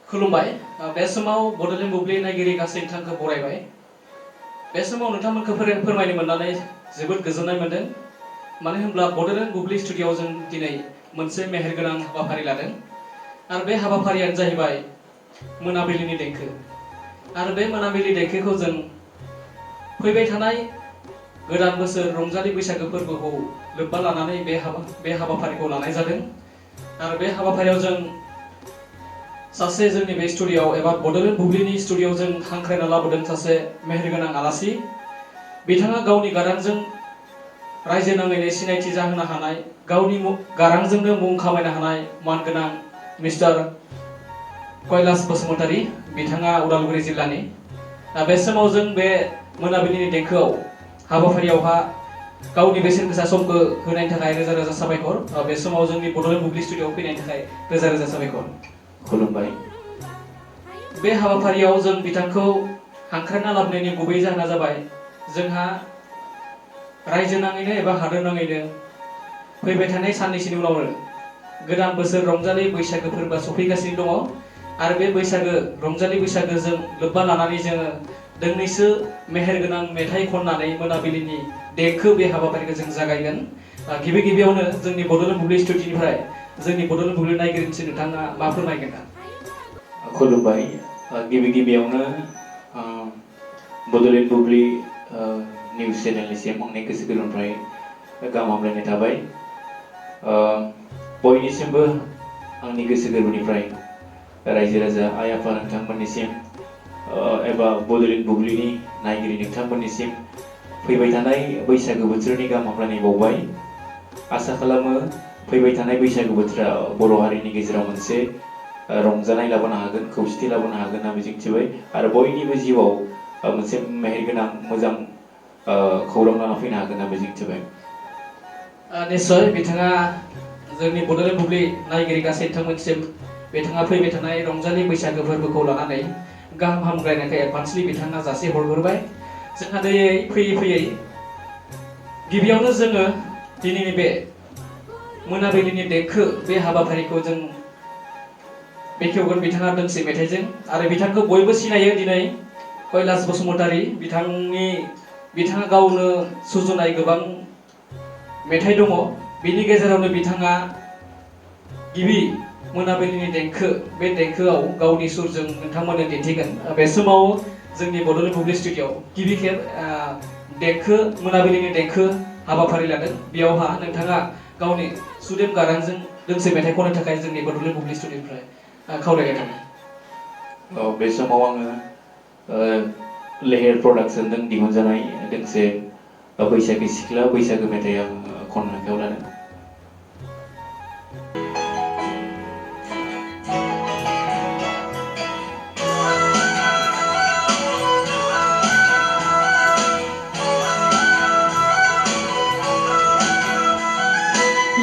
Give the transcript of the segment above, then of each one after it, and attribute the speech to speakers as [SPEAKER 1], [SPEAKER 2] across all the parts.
[SPEAKER 1] खुलुमबाय बे समाव बड'लेण्ड बुब्लि नायगिरि गासै नोंथांखौ बरायबाय बे समाव नोंथांमोनखौ फोरमायनो मोननानै जोबोद गोजोननाय मोनदों मानो होनब्ला बड'लेण्ड बुब्लि स्टुडिय'आव जों दिनै मोनसे मेहेरगोनां हाबाफारि लादों आरो बे हाबाफारियानो जाहैबाय मोनाबिलिनि देंखो आरो बे मोनाबिलि देंखोखौ जों फैबाय थानाय गोदान बोसोर रंजालि बैसागो फोरबोखौ लोब्बा लानानै बे हाबाफारिखौ लानाय जादों आरो बे हाबाफारियाव जों सासे जोंनि बे स्टुडिय'आव एबा बड'लेण्ड बुब्लिनि स्टुडिय'आव जों हांख्रायना लाबोदों सासे मेहेरगोनां आलासि बिथाङा गावनि गारांजों रायजो नाङैनो सिनायथि जाहोनो हानाय गावनि गारांजोंनो मुं खामायनो हानाय मानगोनां मिस्टार कैलाश बसुमतारी बिथाङा उदालगुरि जिल्लानि बे समाव जों बे मोनाबिलिनि देंखोआव हाबाफारियावहा गावनि बेसेन गोसा समखौ होनायनि थाखाय रोजा रोजा साबायखर बे समाव जोंनि बड'लेण्ड बुब्लि स्टुडिय'आव फैनायनि थाखाय रोजा रोजा साबायखर खुलुमबाय बे हाबाफारियाव जों बिथांखौ हांख्रायना लाबोनायनि गुबै जाहोना जाबाय जोंहा रायजो नाङैनो एबा हादोर नाङैनो फैबाय थानाय साननैसोनि उनावनो गोदान बोसोर रंजालि बैसागो फोरबोआ सफैगासिनो दङ आरो बे रंजालि बैसागोजों लोब्बा लानानै जोङो दोंनैसो मेहेरगोनां मेथाइ खननानै मोनाबिलिनि देंखो बे हाबाफारिखौ जों जागायगोन गिबियावनो जोंनि बड'लेण्ड बुब्लि स्टुडिय'निफ्राय जोंनि बड'लेण्ड बुब्लि नायगिरिनिसिम नोंथाङा मा फोरमायगोन दा?
[SPEAKER 2] खुलुमबाय गिबियावनो बड'लेण्ड बुब्लि निउज चेनेलनिसिम आंनि गोसो गोरबोनिफ्राय गाहाम हामलायनाय थाबाय बयनिसिमबो आंनि गोसो गोरबोनिफ्राय रायजो राजा आइ आफा नोंथांमोननिसिम एबा बड'लेण्ड बुब्लिनि नायगिरि नोंथांमोननिसिम फैबाय थानाय बैसागो बोथोरनि गाहाम हामलायनाय बावबाय आसा खालामो फैबाय थानाय बैसागो बोथोरा बर' हारिनि गेजेराव मोनसे रंजानाय लाबोनो हागोन खौसेथि लाबोनो हागोन होनना मिजिंथिबाय आरो बयनिबो जिउआव मोनसे मेहेरगोनां मोजां खौरां लाना फैनो हागोन होनना मिजिंथिबाय
[SPEAKER 1] निश्चय बिथाङा जोंनि बड'लेण्ड बुब्लि नायगिरि गासै नोंथांमोनसिम बिथाङा फैबाय थानाय रंजालि बैसागो फोरबोखौ लानानै गाहाम हामलायनायखौ एडभान्सलि बिथाङा जासि हरग्रोबाय जोंहा फैयै गिबियावनो जोङो दिनैनि बे मोनाबिलिनि देंखो बे हाबाफारिखौ जों बेखेवगोन बिथाङा दोंसे मेथाइजों आरो बिथांखौ बयबो सिनायो दिनै कैलाश बसुमतारी बिथाङा गावनो सुजुनाय गोबां मेथाइ दङ बिनि गेजेरावनो बिथाङा गिबि मोनाबिलिनि देंखो बे देंखोआव गावनि सुरजों नोंथांमोननो दिन्थिगोन बे समाव जोंनि बड'लेण्ड बुब्लि स्टुडिय'आव गिबि खेब मोनाबिलिनि देंखो हाबाफारि लादों बेयावहा नोंथाङा गावनि सुदेम गारांजों दोंसे मेथाइ खननो थाखाय जोंनि बड'लेण्ड बुब्लि स्टुडिय'निफ्राय खावलायनाय थाबाय
[SPEAKER 2] बे समाव आङो लेहेर प्रडाक्सनजों दिहुनजानाय दोंसे बैसागि सिख्ला बैसागो मेथाइ आं खननो आखायाव लादों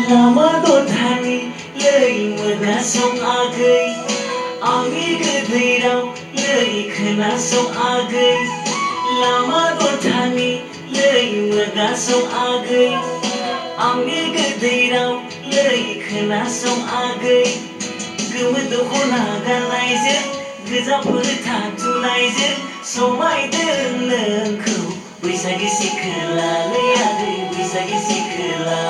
[SPEAKER 3] लामा दथानि लै मोनासं आगै आंनि गोदै राव लै खोनासं आगै लामा दथानि लै मोनासं आगै आंनि गोदै राव लै खोनासं आगै गोमो दख'ना गाननायजों गोजा फोथा थुनायजों समायदों नोंखौ बैसागि सिखोला लै आगै बैसागि सिखोला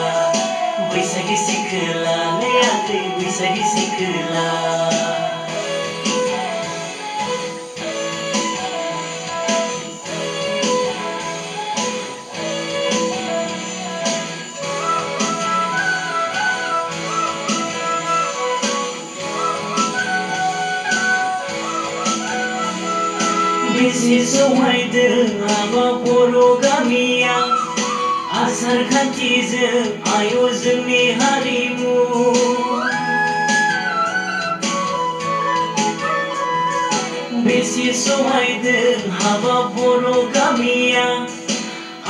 [SPEAKER 3] बैसागि सिखोला लै आगै बैसागि सिखोला बेसे समायदों हाबा बर' गामिया आसार खान्थिजों आय' जोंनि हारिमु बेसे समायदों हाबा बर' गामिया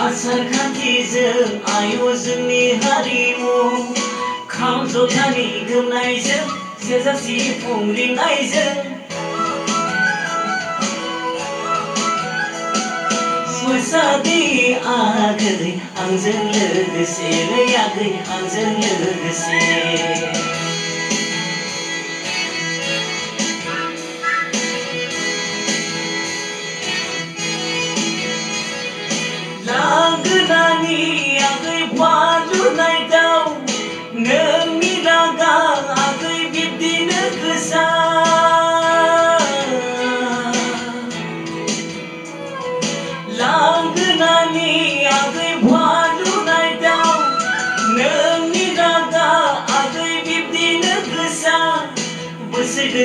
[SPEAKER 3] आसार खान्थिजों आय' जोंनि हारिमु खाम जथानि गोमनायजों सेरजा सिफुं रिंनायजों मोसादि आगै आंजों लोगोसे लै आगै आंजों लोगोसे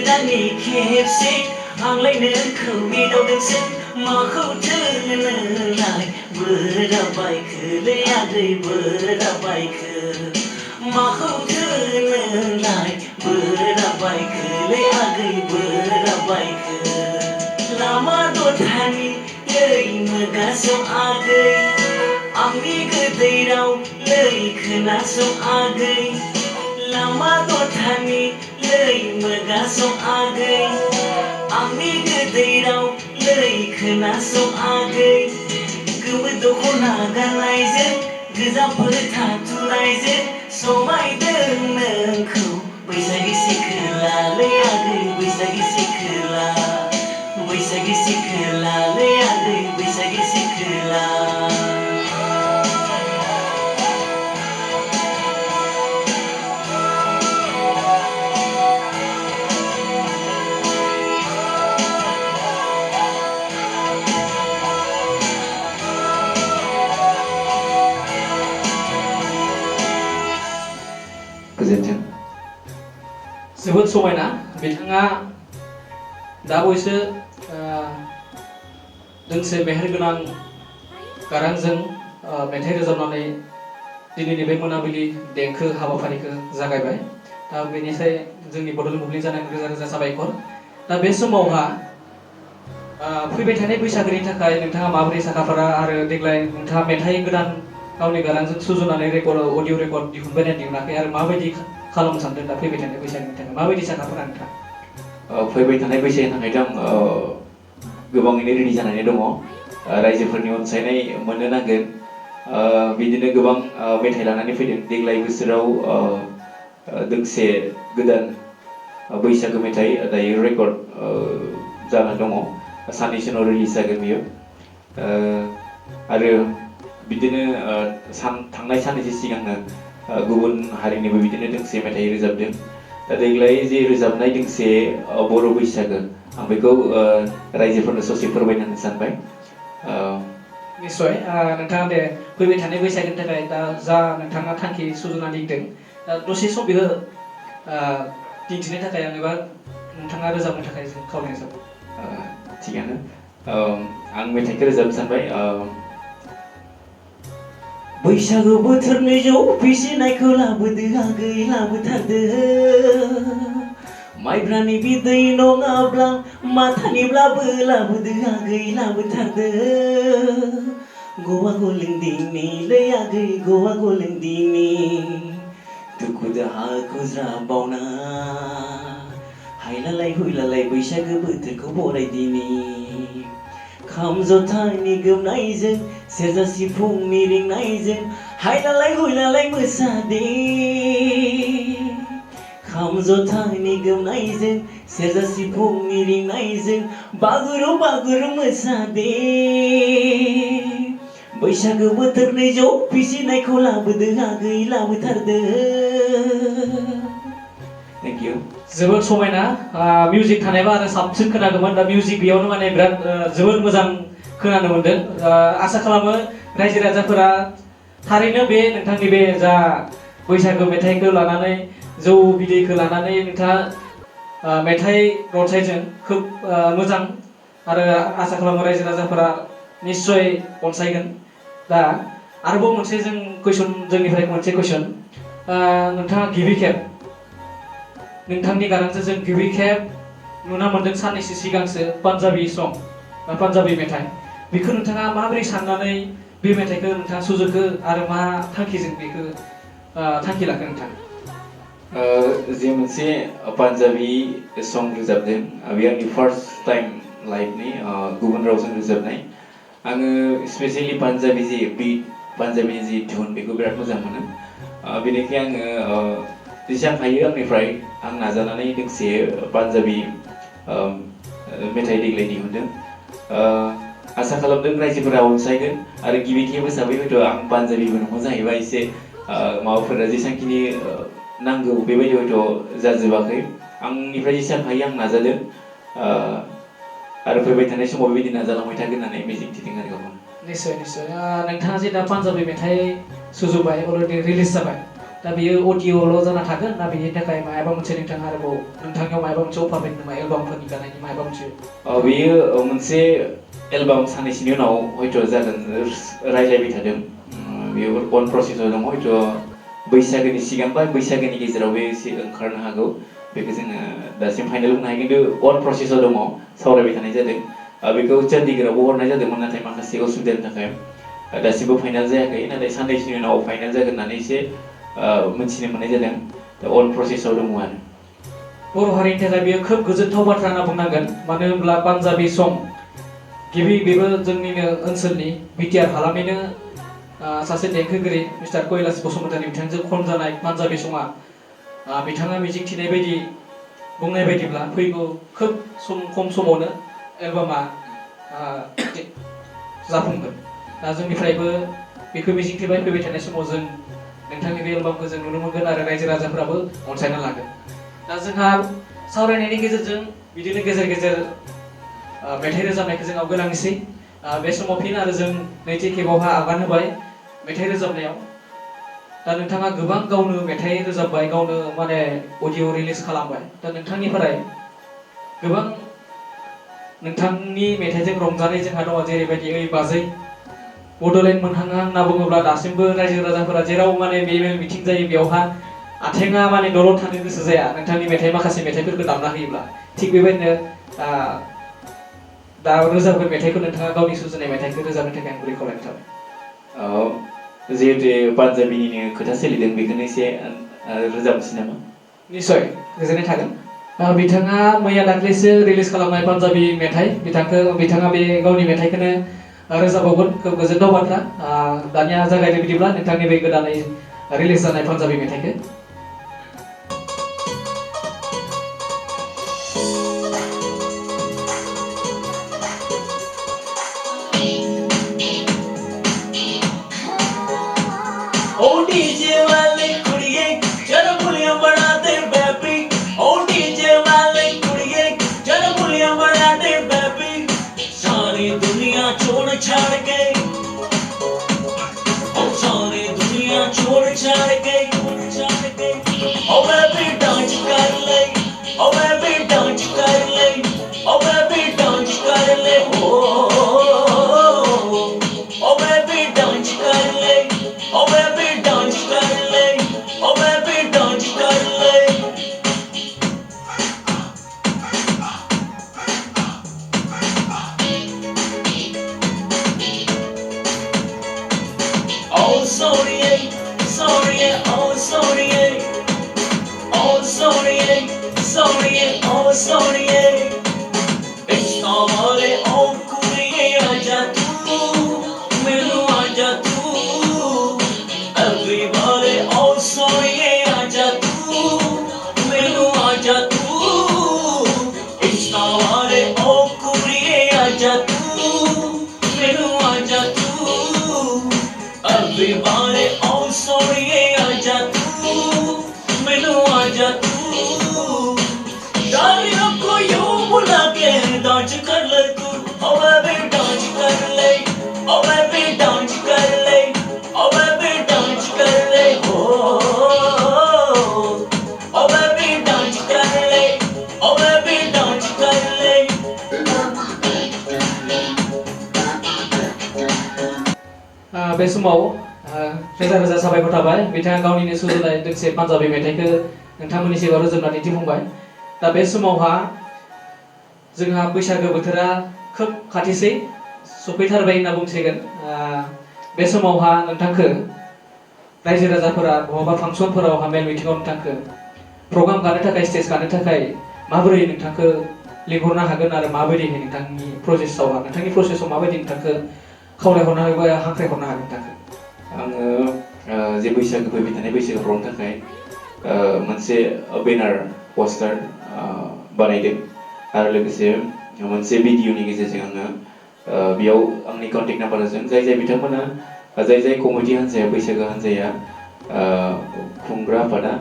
[SPEAKER 3] गोदाननि खेबसे आंलाय नोंखौ एदावदोंसो माखौथो नोंलाय बोराबायखोलै आगै बोराबायखो माखौथो नोंलाय बोराबायखोलै आगै बोराबायखो लामा दथानि लै मोगासं आगै आंनि गोदै राव लै खोनासं आगै लामा दथानि लै मोगासं आगै आंनि गोदै राव लै खोनासं आगै गोमो दख'ना गाननायजों गोजा फोथा थुनायजों समायदों नोंखौ बैसागि सिखोलालै आगै बैसागि सिखोला बैसागि सिखोलालै आगै बैसागि सिखोला
[SPEAKER 2] गोजोन्थों।
[SPEAKER 1] जोबोद समायना बिथाङा दा बावैसो दोंसे मेहेरगोनां गारांजों मेथाइ रोजाबनानै दिनैनि बे मोनाबिलि देंखो हाबाफारिखौ जागायबाय दा बेनिफ्राय जोंनि बड'लेण्ड बुब्लि जानाय रोजा रोजा साबायखर दा बे समावहा फैबाय थानाय बैसागोनि थाखाय नोंथाङा माबोरै साखाफारा आरो देग्लाय नोंथाङा मेथाइ गोदान गावनि गारांजों सुजुनानै अडिअ रेकर्ड दिहुनबाय ना दिहुनाखै आरो माबायदि खालामनो सानदों दा फैबाय थानाय बैसागोनि थाखाय माबायदि साखाफारा नोंथाङा
[SPEAKER 2] फैबाय थानाय बैसागोनि थाखायथ' आं गोबाङैनो रेडि जानानै दङ रायजोफोरनि अनसायनाय मोननो नांगोन बिदिनो गोबां मेथाइ लानानै फैदों देग्लाय बोसोराव दोंसे गोदान बैसागो मेथाइ दायो रेकर्ड जाना दङ साननैसो उनाव रिलिज जागोन बियो आरो बिदिनो थांनाय साननैसो सिगांनो गुबुन हारिनिबो बिदिनो दोंसे मेथाइ रोजाबदों दा देग्लाय जे रोजाबनाय दोंसे बर' बैसागो आं बेखौ रायजोफोरनो ससे फोरमायनो सानबाय
[SPEAKER 1] निश्चय नोंथाङा दे फैबाय थानाय बैसागोनि थाखाय दा जा नोंथाङा थांखि सुजुनानै लिरदों दसे सम बेखौ दिन्थिनो थाखाय आं एबा नोंथाङा रोजाबनो थाखाय जों खावलायनाय जाबाय
[SPEAKER 2] थिगानो आं मेथाइखौ रोजाबनो सानबाय
[SPEAKER 3] बैसागु बोथोरनि जौ फिसिनायखौ लाबोदो आगै लाबोथारदो माइब्रानि बिदै नङाब्ला माथानिब्लाबो लाबोदो आगै लाबोथारदो गवा गलेंदिंनिलै आगै गवा गलेंदिंनि दुखु दाहाखौ ज्राबावना हायलालाय हुइलालाय बैसागो बोथोरखौ बरायदिनि खाम जथानि गोमनायजों सेरजा सिफुंनि रिंनायजों हायलालाय हुइलालाय मोसादे खाम जथानि गोमनायजों सेरजा सिफुंनि रिंनायजों बागुरु बागुरु मोसादे बैसागो बोथोरनि जौ फिसिनायखौ लाबोदो आगै लाबोथारदो
[SPEAKER 2] थेंक इउ
[SPEAKER 1] जोबोद समायना मिउजिक थानायबा आरो साबसिन खोनागौमोन दा मिउजिक बेयावनो माने बिराद जोबोद मोजां खोनानो मोन्दों आसा खालामो रायजो राजाफोरा थारैनो बे नोंथांनि बे जा बैसागो मेथाइखौ लानानै जौ बिदैखौ लानानै नोंथाङा मेथाइ रनसायजों खोब मोजां आरो आसा खालामो रायजो राजाफोरा निश्चय अनसायगोन दा आरोबाव मोनसे जोंनिफ्राय मोनसे कुइसन नोंथाङा गिबि खेब नोंथांनि गारांजों जों गिबि खेब नुना मोन्दों साननैसो सिगांसो पान्जाबि सं पान्जाबि मेथाइ बेखौ नोंथाङा माबोरै साननानै बे मेथाइखौ नोंथाङा सुजुखो आरो मा थांखिजों बेखौ थांखि लाखो नोंथाङा
[SPEAKER 2] जे मोनसे पान्जाबि सं रोजाबदों बे आंनि फार्स्ट टाइम लाइफनि गुबुन रावजों रोजाबनाय आङो स्पेसियेलि पान्जाबि जे बिट पान्जाबिनि जि धुन बेखौ बिराद मोजां मोनो बेनिखाय आङो जेसेबां हायो आंनिफ्राय आं नाजानानै दोंसे पान्जाबि मेथाइ देग्लाय दिहुनदों आसा खालामदों रायजोफोरा अनसायगोन आरो गिबि खेब हिसाबै हयथ' आं पान्जाबिबो नङा जाहैबाय एसे माबाफोरा जेसेबांखिनि नांगौ बेबायदि हयथ' जाजोबाखै आंनिफ्राय जेसेबां हायो आं नाजादों आरो फैबाय थानाय समाव बेबायदि नाजालांबाय थागोन होननानै मिजिंथिदों आरो गावखौनो
[SPEAKER 1] निश्चय निश्चय नोंथाङा जे दा पान्जाबि मेथाइ सुजुबाय अलरेडि रिलिज जाबाय दा बेयो अडिअ'ल' जाना थागोन ना बेनि थाखाय माबा मोनसे नोंथाङा आरोबाव नोंथांनियाव माबा मोनसे अफार दं नामा एलबामफोरनि गानायनि माबा मोनसे?
[SPEAKER 2] बेयो मोनसे एलबाम साननैसोनि उनाव हयथ' जागोन रायज्लायबाय थादों बेयो अन प्रसेसआव दङ हयथ' बैसागोनि सिगां बा बैसागोनि गेजेराव बे एसे ओंखारनो हागौ बेखौ जोङो दासिम फाइनाल बुंनो हायो खिन्थु अन प्रसेसआव दङ सावरायबाय थानाय जादों बेखौ चन्डीगढ़आवबो हरनाय जादोंमोन नाथाय माखासे असुबिदानि थाखाय दासिमबो फाइनाल जायाखै नाथाय साननैसोनि उनाव फाइनाल जागोन होननानै एसे मिथिनो मोननाय जादों दा अन प्रसेसआव दङ आरो
[SPEAKER 1] बर' हारिनि थाखाय बेयो खोब गोजोनथाव बाथ्रा होनना बुंनांगोन मानो होनब्ला पान्जाबि सं बेबो जोंनिनो ओनसोलनि बिटिआर हालामनिनो सासे देंखोगिरि मिस्टार कैलाश बसुमतारी बिथांजों खनजानाय पान्जाबि सङा बिथाङा मिजिंथिनाय बायदि बुंनाय बायदिब्ला फैगौ खोब खम समावनो एलबामा जाफुंगोन दा जोंनिफ्रायबो बेखौ मिजिंथिबाय फैबाय थानाय समाव जों नोंथांनि बे एलबामखौ जों नुनो मोनगोन आरो रायजो राजाफ्राबो अनसायना लागोन दा जोंहा सावरायनायनि गेजेरजों बिदिनो गेजेर गेजेर मेथाइ रोजाबनायखौ जों आवगायलांनोसै बे समाव फिन आरो जों नैथि खेबावहा आगान होबाय मेथाइ रोजाबनायाव दा नोंथाङा गोबां गावनो मेथाइ रोजाबबाय गावनो माने अडिअ' रिलिज खालामबाय दा नोंथांनिफ्राय गोबां नोंथांनि मेथाइजों रंजानाय जोंहा दङ जेरैबायदि ओइ बाजै बड'लेण्ड मोनहांहां होनना बुङोब्ला दासिमबो रायजो राजाफोरा जेराव माने बे मेल मिथिं जायो बेयावहा आथेङा माने दलद थानो गोसो जाया नोंथांनि मेथाइ माखासे मेथाइफोरखौ दामना होयोब्ला थिग बेबायदिनो दा रोजाबगोन मेथाइखौ नोंथाङा गावनि सुजुनाय मेथाइखौ रोजाबनो थाखाय आं गुरै खावलायनाय थाबाय
[SPEAKER 2] जिहेतु पान्जाबिनिनो खोथा सोलिदों बेखौनो एसे रोजाबनोसै नामा
[SPEAKER 1] निस्सय गोजोननाय थागोन बिथाङा मैया दाख्लैसो रिलिज खालामनाय पान्जाबि मेथाइ बिथाङा बे गावनि मेथाइखौनो रोजाबावगोन खोब गोजोनथाव बाथ्रा दानिया जागायदो बिदिब्ला नोंथांनि बे गोदानै रिलिज जानाय पान्जाबि मेथाइखौ बे समाव रोजा रोजा साबायखर थाबाय बिथाङा गावनिनो सुजुनाय दोंसे पान्जाबि मेथाइखौ नोंथांमोननि सिगाङाव रोजाबना दिन्थिफुंबाय दा बे समावहा जोंहा बैसागो बोथोरा खोब खाथिसै सफैथारबाय होनना बुंसिगोन बे समावहा नोंथांखौ रायजो राजाफोरा बहाबा फांसनफोरावहा मेल मिटिङाव नोंथांखौ प्रग्राम गानो थाखाय स्टेज गानो थाखाय माबोरै नोंथांखौ लिंहरनो हागोन आरो माबायदिहाय नोंथांनि प्रसेसआव माबायदि नोंथांखौ खावलायहरनो हागोन बा हांख्रायहरनो हागोन नोंथांखौ
[SPEAKER 2] आङो जे बैसागो फैबाय थानाय बैसागो रंजानो थाखाय मोनसे बेनार पस्टार बानायदों आरो लोगोसे मोनसे भिडिअनि गेजेरजों आङो बेयाव आंनि कन्टेक्ट नाम्बारजों जाय बिथांमोना जाय कमिटि हान्जाया बैसागो हान्जाया खुंग्रा आफादा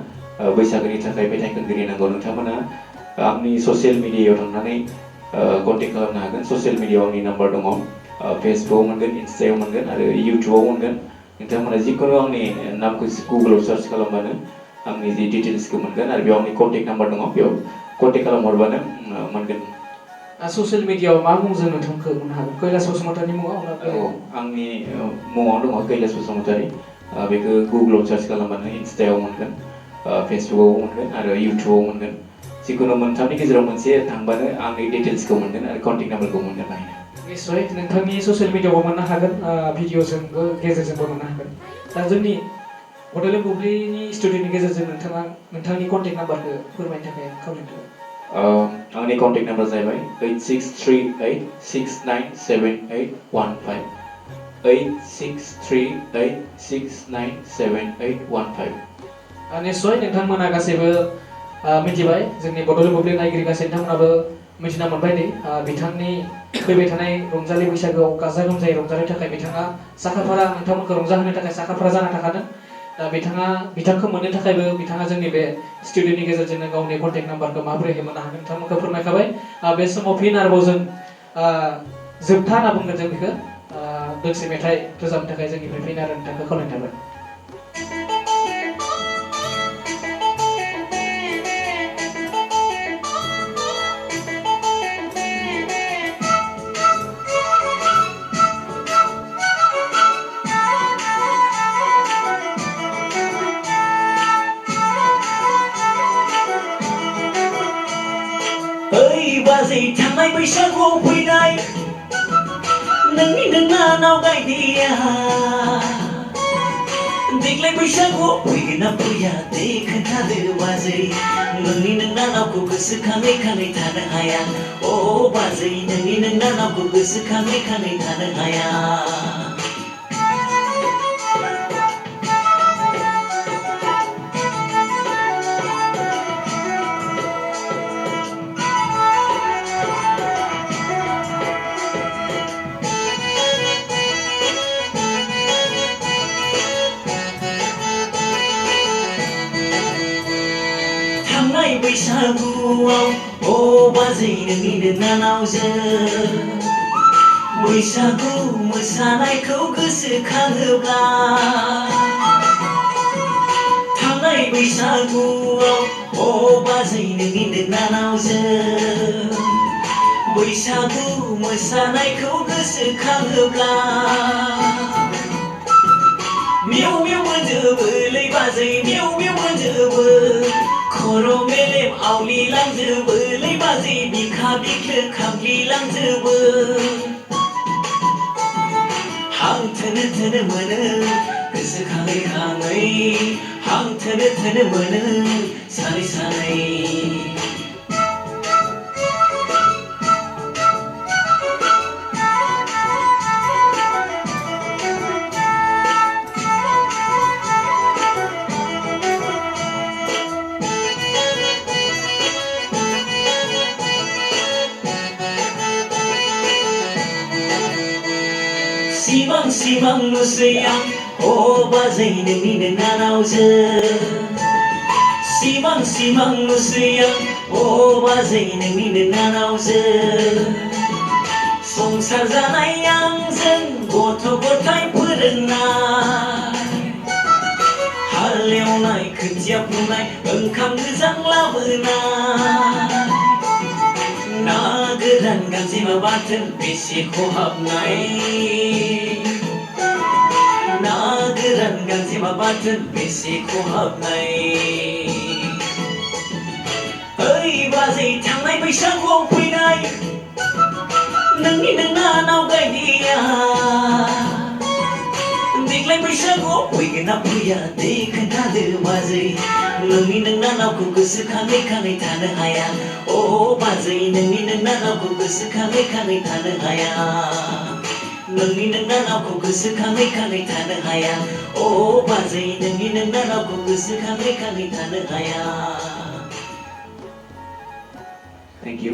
[SPEAKER 2] बैसागोनि थाखाय मेथाइ खनगिरि नांगौ नोंथांमोना आंनि ससियेल मिडियायाव थांनानै कन्टेक्ट खालामनो हागोन ससियेल मिडियायाव आंनि नाम्बार दङ फेसबुकआव मोनगोन इन्स्टायाव मोनगोन आरो इउटुबाव मोनगोन नोंथांमोना जिखुनु आंनि नामखौ गुगोलाव सार्च खालामबानो आंनि जि डिटेल्सखौ मोनगोन आरो बेयाव आंनि कन्टेक्ट नाम्बार दङ बेयाव कन्टेक्ट खालामहरबानो मोनगोन
[SPEAKER 1] ससियेल मिडियायाव मा मुंजों नोंथांखौ मोननो हागोन कैलाश बसुमतारिनि मुङाव
[SPEAKER 2] औ आंनि मुङाव दङ कैलाश बसुमतारि बेखौ गुगोलाव सार्च खालामबानो इन्स्टायाव मोनगोन फेसबुकआव मोनगोन आरो इउटुबाव मोनगोन जिखुनु मोनथामनि गेजेराव मोनसे थांबानो आंनि डिटेल्सखौ मोनगोन आरो कन्टेक्ट नाम्बारखौ मोनगोन बाहायनो
[SPEAKER 1] निश्चय नोंथांनि ससियेल मिडियायावबो मोननो हागोन भिडिअजोंबो गेजेरजोंबो मोननो हागोन दा जोंनि बड'लेण्ड बुब्लिनि स्टुडिअनि गेजेरजों नोंथाङा नोंथांनि कन्टेक्ट नाम्बारखौ फोरमायनो थाखाय खावलायदों
[SPEAKER 2] आंनि कन्टेक्ट नाम्बार जाहैबाय 8638697815 8638697815
[SPEAKER 1] निश्चय नोंथांमोना गासैबो मिथिबाय जोंनि बड'लेण्ड बुब्लि नायगिरि गासै नोंथांमोनाबो मिथिना मोनबाय दि बिथांनि फैबाय थानाय रंजालि बैसागोआव गाजा गोमजायै रंजानो थाखाय बिथाङा साखाफारा नोंथांमोनखौ रंजाहोनो थाखाय साखाफारा जाना थाखादों दा बिथांखौ मोननो थाखायबो बिथाङा जोंनि बे स्टुडिअनि गेजेरजोंनो गावनि कन्टेक्ट नाम्बारखौ माबोरैहाय मोननो हागोन नोंथांमोनखौ फोरमायखाबाय बे समाव फिन आरोबाव जों जोबथा होनना बुंगोन जों बेखौ दोंसे मेथाइ रोजाबनो थाखाय जोंनिफ्राय फिन आरो नोंथांखौ खावलायनाय थाबाय
[SPEAKER 3] बाजै थांनाय बैसागुआव फैनाय नोंनि नोंनानाव गायनाया देग्लाय बैसागुआव फैगोन ना फैया दे खोन्थादो बाजै नोंनि नोंनानावखौ गोसोखाङै खाङै थानो हाया अ बाजै नोंनि नोंनानावखौ गोसोखाङै खाङै थानो हाया बैसागुआव अ बाजै नोंनि नोंनानावजों बैसागु मोसानायखौ गोसोखाङोब्ला थांनाय बैसागुआव अ बाजै नोंनि नोंनानावजों बैसागु मोसानायखौ गोसोखाङोब्ला मेव मेव मोनजोबोलै बाजै मेव मेव मोनजोबो खर' मेलेम आवलिलांजोबोलै बाजै बिखा बिख्लो खामग्लिलांजोबो हां थोनो थोनो मोनो गोसोखाङै खाङै हां थोनो थोनो मोनो सानै सानै सिमां नुसै आं अ बाजै नोंनि नोंनानावजों सिमां नुसै आं अ बाजै नोंनि नोंनानावजों संसार जानाय आंजों गथ' गथाय फोरोंनाय हालेवनाय खोथिया फुनाय ओंखाम गोजां लाबोनाय ना गोरान गांजेमा बाथोन बेसे खहाबनाय ना गोरान गांजेमा बाथोन बेसे खहाबनाय ओइ बाजै थांनाय बैसागुआव फैनाय नोंनि नोंनानाव गायनाया देग्लाय बैसागुआव फैगोन ना फैया दे खोन्थादो बाजै नोंनि नोंनानावखौ गोसोखाङै खाङै थानो हाया अ बाजै नोंनि नोंनानावखौ गोसोखाङै खाङै थानो हाया नोंनि नोंनानावखौ गोसोखाङै खाङै थानो हाया अ बाजै नोंनि नोंनानावखौ गोसोखाङै खाङै थानो हाया
[SPEAKER 2] थेंक इउ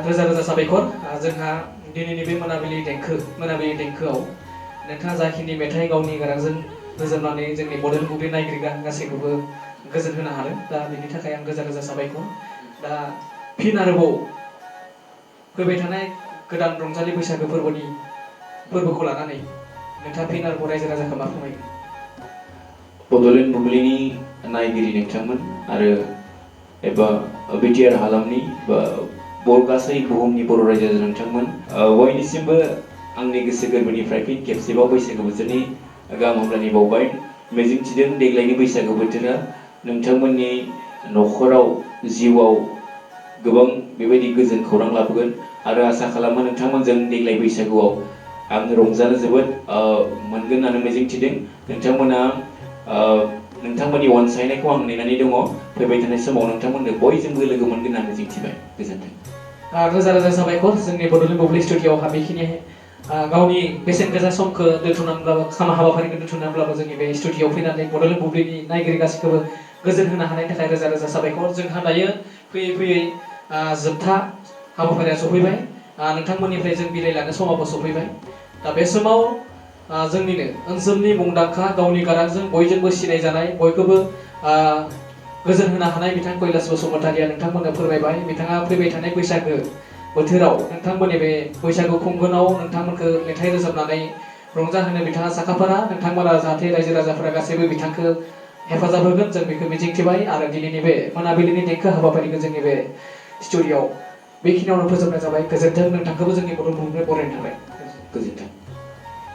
[SPEAKER 1] रोजा रोजा साबायखर जोंहा दिनैनि बे मोनाबिलि देंखोआव नोंथाङा जाखिनि मेथाइ गावनि गारांजों रोजाबनानै जोंनि बड'लेण्ड बुब्लि नायगिरि गासैखौबो गोजोन होनो हादों दा बेनि थाखाय आं रोजा रोजा साबायखर दा फिन आरोबाव फैबाय थानाय गोदान रंजालि बैसागो फोरबोखौ लानानै नोंथाङा फिन आरोबाव रायजो राजाखौ मा फोरमायगोन?
[SPEAKER 2] बड'लेण्ड बुब्लिनि नायगिरि नोंथांमोन आरो एबा बिटिआर हालामनि बा गासै बुहुमनि बर' रायजो राजा नोंथांमोन बयनिसिमबो आंनि गोसो गोरबोनिफ्राय फिन खेबसेबाव बैसागो बोथोरनि गाहाम हामलायनाय बावबाय। मिजिंथिदों देग्लायनि बैसागो बोथोरा नोंथांमोननि न'खराव जिउआव गोबां बेबायदि गोजोन खौरां लाबोगोन आरो आसा खालामो नोंथांमोनजों देग्लाय बैसागुआव आं रंजानो जोबोद मोनगोन होननानै मिजिंथिदों। नोंथांमोना नोंथांमोननि अनसायनायखौ आं नेनानै दङ। फैबाय थानाय समाव नोंथांमोननो बयजोंबो लोगो मोनगोन होनना मिजिंथिबाय। गोजोन्थों।
[SPEAKER 1] रोजा रोजा साबायखर जोंनि बड'लेण्ड बुब्लि स्टुडिअ'आवहा बेखिनि गावनि बेसेन गोसा समखौ दोनथ'नानैब्लाबो हाबाफारिखौ दोनथ'नानैब्लाबो जोंनि बे स्टुडिअ'आव फैनानै बड'लेण्ड बुब्लिनि नायगिरि गासैखौबो गोजोन होनो हानायनि थाखाय रोजा रोजा साबायखर। जोंहा दायो फैयै फैयै जोबथा हाबाफारिया सफैबाय। नोंथांमोननिफ्राय जों बिदाय लानो समावबो सफैबाय। दा बे समाव जोंनिनो ओनसोलनि मुंदांखा गावनि गारांजों बयजोंबो सिनायजानाय बयखौबो गोजोन होनो हानाय बिथां कैलाश बसुमतारिया नोंथांमोननो फोरमायबाय। बिथाङा फैबाय थानाय बैसागो बोथोराव नोंथांमोननि बे बैसागु खुंगोनाव नोंथांमोनखौ मेथाइ रोजाबनानै रंजाहोनो बिथाङा साखाफारा। नोंथांमोना जाहाथे रायजो राजाफोरा गासैबो बिथांखौ हेफाजाब होगोन जों बेखौ मिजिंथिबाय आरो दिनैनि बे मोनाबिलिनि देंखो हाबाफारिखौ जोंनि बे स्टुडिअ'आव बेखिनियावनो फोजोबनाय जाबाय। गोजोन्थों। नोंथांखौबो जोंनि बड'लेण्ड बुब्लिनिफ्राय बरायनाय थाबाय।
[SPEAKER 2] गोजोन्थों।